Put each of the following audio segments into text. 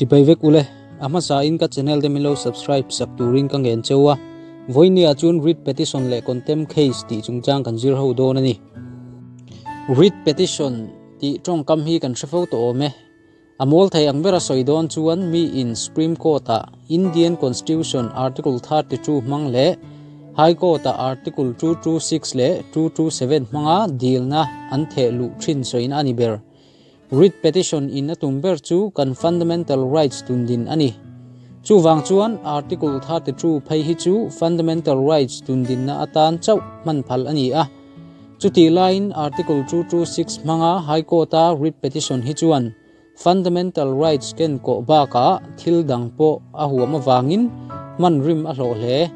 Chibai vek ule, a hmasa in ka channel te min lo subscribe sak turin ka ngen cheu a, vawinia chuan writ petition leh contempt case tih chungchang kan zir ho dawn a ni. Writ petition tih tawngkam hi kan hre fo tawh awm e. A mawl thei ang bera sawi dawn chuan mi in Supreme Court ah Indian Constitution Article 32 hmang leh High Court ah Article 226 leh 227 hmanga dilna an theh luh thin sawina a ni ber. Writ petition in a tum ber chu kan fundamental rights tundin a ni. Chuvang chuan Article 32 phei hi chu fundamental rights tundinna atan chauh hman phal a ni a. Chutih laiin Article 226 hmanga High Court-a writ petition hi chuan fundamental rights ken kawh bakah thil dang pawh a huam avangin hman rim a hlawh hle.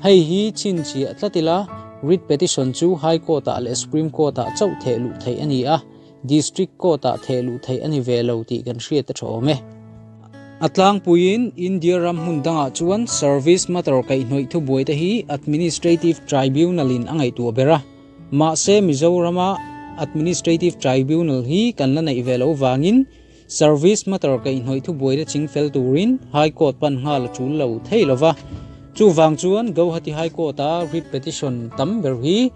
Hei hi chhinchhiah tlat ila writ petition chu High Court-ah leh Supreme Court-ah chauh theh luh theih a ni a. District Court-ah theh luh theih a ni ve lo tih kan hriat a tha awm e. A tlangpuiin India ram hmun dangah chuan Service Matter kaihhnawih thubuai te hi Administrative Tribunal-in a ngaihtuah ber a, mahse Mizorama Administrative Tribunal hi kan la neih ve loh vangin Service Matter kaihhnawih thubuai te chingfel turin High Court pan nghal a tul lo thei lo va. Chuvang chuan Gauhati High Court-a writ petition tam ber hi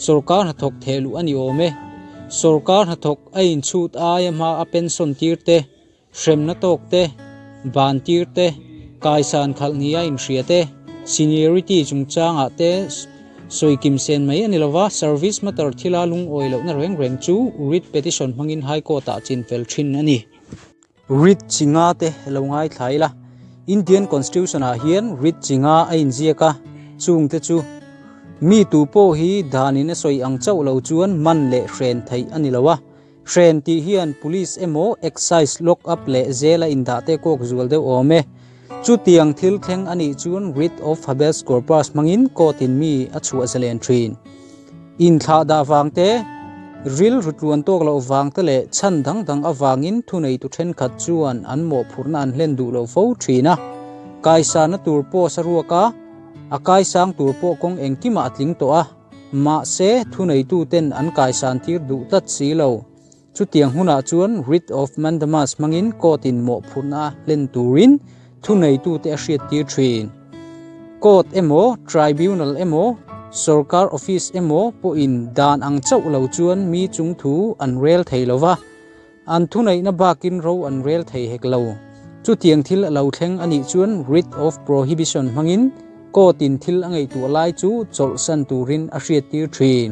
Sorkar hnathawk theh luh a ni awm e. Sorkar hnathawk a inchhut aia hma a pension tir te, hremna tawk te, ban tir te, kaisan khalh nia inhria te, seniority chungchangah te sawi kim sen mai a ni lova, service matter thila lungawi lohna reng reng chu writ petition hmangin High Court-ah chinfel thin a ni. Writ chinga te lo ngaithla ila, Indian Constitution ah hian writ chinga a inziak a, chung te chu mi tu pawh hi danin a sawi ang chauh lo chuan man leh hren theih a ni lo a, hren tih hian police emaw excise lock up leh zela indah te kawk zual deuh awm e. Chutiang thil thleng a nih chuan writ of habeas corpus hmangin court in mi a chhuah zalen thin. Inthlah dah vang te, rilru tluan tawk loh vang te leh chhan dang dang avangin thuneitu thenkhat chuan an mawhphurhna an hlen duh lo fo thin a. Kaisana tur pawh saruak a, a kaisang tur pawh kawng engkimah a tling tawh a, mahse thuneitu ten an kaisan tir duh tlat si lo. Chutiang hunah chuan writ of mandamus hmangin court in mawhphurhna hlen turin thuneitute a hriattir thin. Court emaw, tribunal emaw, sorkar office emaw pawhin dan ang chauh lo chuan mi chung thu an rel thei lo va, an thuneihna bakin ro an rel thei hek lo. Chutiang thil a lo thleng a nih chuan writ of prohibition hmangin court in thil a ngaihtuah lai chu chawlhsan turin a hriattir thin.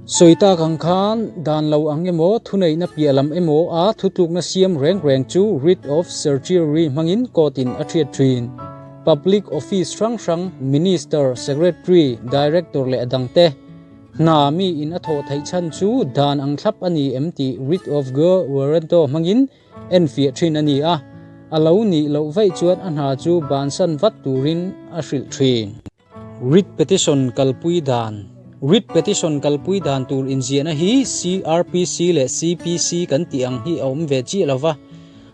Sawi tak ang khan dan lo ang emaw, thuneihna piah lam emaw a thutlukna siam reng reng chu writ of certiorari hmangin court in a thiat thin. Public office hrang hrang, Minister, Secretary, Director leh a dangte, hna mi in a thawh theih chhan chu dan ang thlap a ni em tih writ of quo warranto hmangin enfiah thin a ni a, a lo nih loh vaih chuan a hna chu bansan vat turin a hrilh thin. Writ petition kalpui dan Writ petition kalpui dan tur inziahna hi CRPC leh CPC kan tih ang hi a awm ve chiah lo va,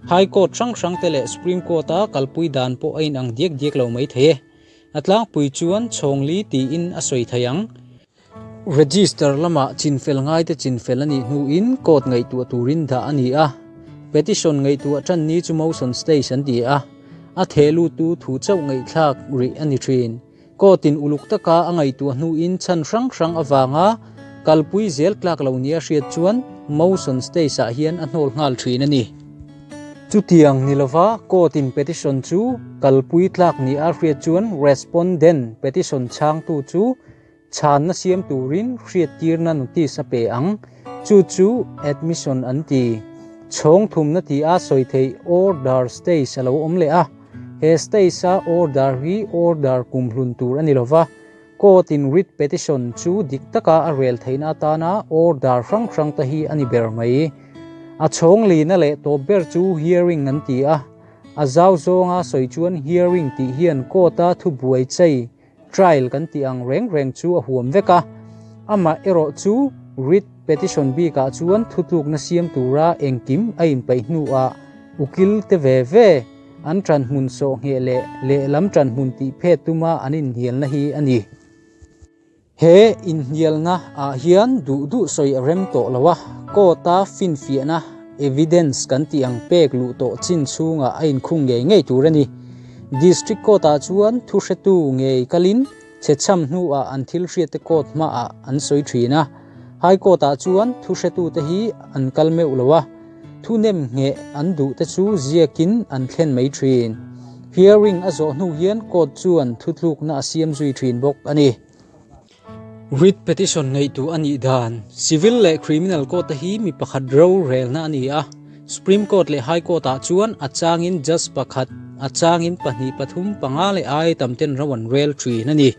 High Court hrang hrang te leh Supreme Court a kalpui dan pawh a inang diak diak lo mai thei e. A tlangpui chuan chhawngli tiin a sawi thei ang. Register lamah chinfel ngaite chinfel a nih hnuin court ngaihtuah turin dah a ni a, petition ngaihtuah tan ni chu motion stage an ti a, a theh luttu thu chauh ngaihthlak rih a ni thin. Court in uluk taka a ngaihtuah hnuin chhan hrang hrang avanga kalpui zel tlak lo nia hriat chuan motion stage ah hian a hnawl nghal thin a ni. Chutiang ni lova court in petition chu kalpui tlak nia hriat chuan respondent petition chhangtu chu Chhanna siam turin hriattirna notice a pe ang, chu chu admission an ti. Chhawng thumna ti a sawi theih order stage a lo awm leh a, he stage a order hi order kumhlun tur a ni lova, court in writ petition chu dik taka a rel theihna atana order hrang hrang te hi a ni ber mai. A chhawng lina leh tawp ber chu hearing an ti a, a zau zawnga sawi chuan hearing tih hian court a thubuai chei Trial kan tih ang reng reng chu a huam vek a, amah erawh chu writ petition bikah chuan thutlukna siam tura engkim a inpeih hnuah ukil te ve ve an ṭanhmun sawh ngheh leh lehlam ṭanhmun tih phet tuma an inhnialna hi a ni. He inhnialna ah hian duh duh sawi a rem tawh lo a, court-a finfiahna. evidence kan tih ang pek luh tawh chin chhungah a inkhung ngei ngei tur a ni. District Court-ah chuan thuhretu ngei kalin chhechham hnuah an thil hriatte court hmaah an sawi thin a. High Court-ah chuan thuhretute hi an kal meuh lo a, thu nem ngheh an duhte chu ziakin an thlen mai thin. Hearing a zawh hnu hian court chuan thutlukna a siam zui thin bawk a ni. Writ petition ngaihtuah a nih dan, Civil leh Criminal Court te hi mi pakhat rorelna a ni a, Supreme Court leh High Court ah chuan a changin judge pakhat, a changin pahnih pathum panga leh ai tam ten ro an rel thin a ni.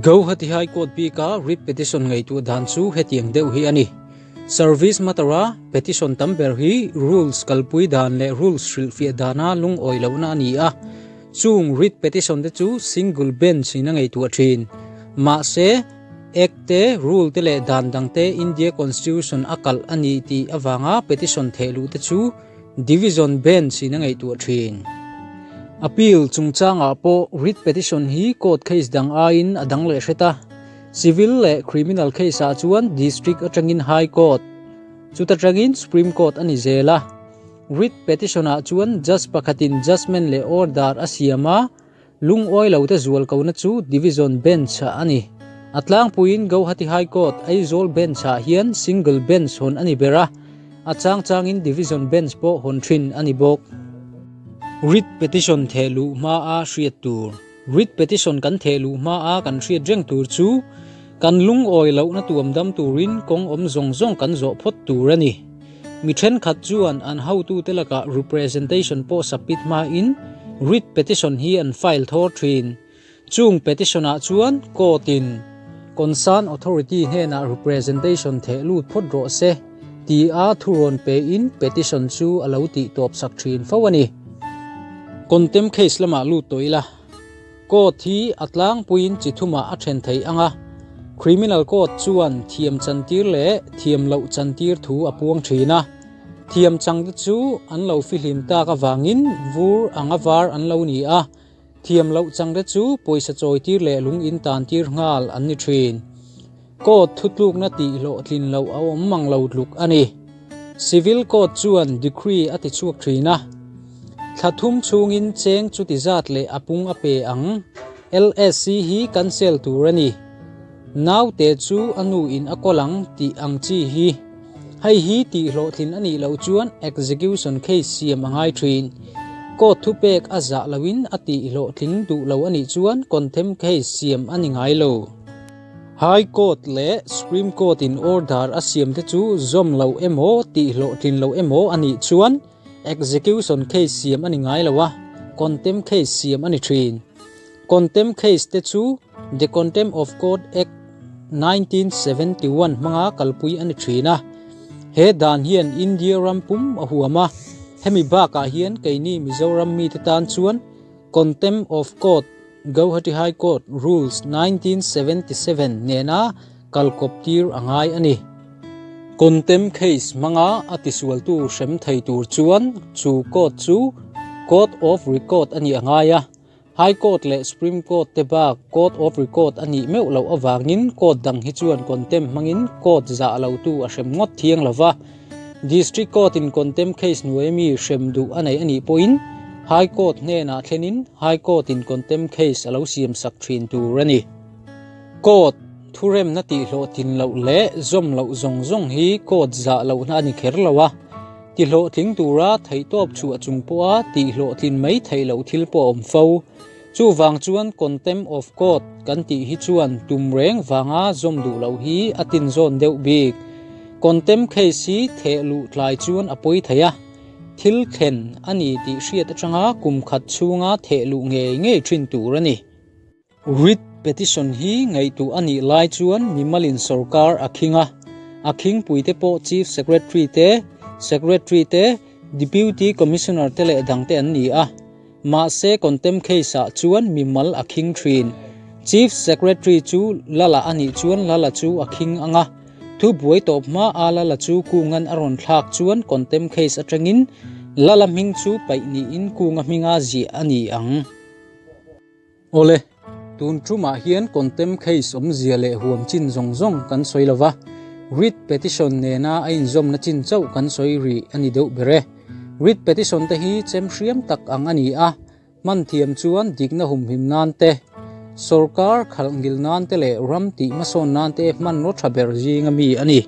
Guwahati High Court bika writ petition ngaihtuah dan chu hetiang deuh hi a ni. Service matter-a petition tam ber hi rules kalpui dan leh rules hrilhfiah dana lungawi lohna a ni a, Chung writ petition te chu single bench in a ngaihtuah thin. Mahse, Act te, Rule te leh dan dang te India Constitution a kalh a ni tih avanga petition theh luh te chu Division Bench in a ngaihtuah thin. Appeal chungchangah pawh writ petition hi court case dang aiin a dang leh hret a. Civil leh criminal case ah chuan District atangin High Court, chuta tangin Supreme Court a ni zel a. Writ petition-ah chuan judge pakhatin judgement leh order a siam a, lungawi lote zualkona chu Division Bench-ah a ni. A tlangpuiin Gauhati High Court, Aizawl Bench-ah hian Single Bench hawn a ni ber a, a chang changin Division Bench pawh hawn thin a ni bawk. Writ petition theh luh hmaa hriat tur. Writ petition kan theh luh hmaa kan hriat reng tur chu kan lungawi lohna tuam dam turin kawng awm zawng zawng kan zawh phawt tur a ni. Mi thenkhat chuan an hotute lakah representation pawh submit hmain writ petition hi an file thawr thin. Chung petition-ah chuan court-in concern authority hnenah representation theh lut phawt rawh se tia thurawn pein petition chu a lo tih tawp sak thin fo a ni. Contempt case lamah lut tawh ila. Court hi a tlangpuiin chi thumah a then thei ang a, Criminal Court chuan thiam chantir leh thiam loh chantir thu a puang thin a. Thiam changte chu an lo fihlim tak avangin vur anga var an lo ni a, thiam loh changte chu pawisa chawitir leh lung in tantir nghal an ni thin. Court thutlukna tih hlawhtlin loh a awm mang lo tluk a ni. Civil Court chuan decree a ti chhuak thin a. Thla thum chhungin cheng chuti zat leh a pung a pe ang. LSC hi cancel tur a ni. Naute chu a nu in a kawl ang tih ang chi hi. Hei hi tih hlawhtlin a nih loh chuan execution case siam a ngai thin. Court thupek a zah loin a tih hlawhtling duh lo a nih chuan contempt case siam a ni ngai lo. High Court leh Supreme Court in order a siam te chu zawm loh emaw tih hlawhtlin loh emaw a nih chuan execution case siam a ni ngai lo a, contempt case siam a ni thin. Contempt case te chu The Contempt of Court Act 1971 hmanga kalpui a ni thin a. He dan hian India ram pum a huam a, hemi bakah hian keini Mizoram mite tan chuan Contempt of Court Gauhati High Court Rules 1977 nena kalkawp tir a ngai a ni. Contempt case hmanga a tisualtu hrem thei tur chuan chu court chu Court of Record a nih a ngai a. High Court leh Supreme Court te bak Court of Record a nih meuh loh avangin court dang hi chuan contempt hmangin court zah lotu a hrem ngawt thiang lo va. District Court in contempt case hnuai mi hrem duh a nei a nih pawhin High Court hnenah thlenin High Court in contempt case a lo siam sak thin tur a ni. Court thuremna tihhlawhtlin loh leh zawm loh zawng zawng hi court zah lohna a ni kher lo a, tihlawhtling tura theihtawp chhuah chung pawha tihhlawhtlin mai theih loh thil pawh a awm fo. Chuvang chuan contempt of court kan tih hi chuan tum reng vanga zawm duh loh hi a tinzawn deuh bik. Contempt case hi theh luh tlai chuan a pawi thei a, thil thlen a ni tih hriat atanga kum khat chhunga theh luh ngei ngei thin tur a ni. Writ petition hi ngaihtuah a nih lai chuan mimalin sorkar a khing a, a khingpuite pawh Chief Secretary te, Secretary te, Deputy Commissioner te leh dangte an ni a. Mahse contempt case ah chuan mimal a khing thin. Chief Secretary chu Lala a nih chuan Lala chu a khing ang a, thu buai tawp hma a Lala chu Kungan a rawn thlak chuan contempt case atangin Lala hming chu paih niin Kunga hminga ziah a ni ang. Awle, tun tumah hian contempt case awmzia leh huam chin zawng zawng kan sawi lo va. Writ petition nena a inzawmna chin chauh kan sawi rih a ni deuh ber e. Writ petition te hi chem hriam tak ang a ni a, hman thiam chuan dikna humhim nan te, sawrkar khalh ngil nan te leh ram tih hmasawn nan te hmanraw tha ber zinga mi a ni.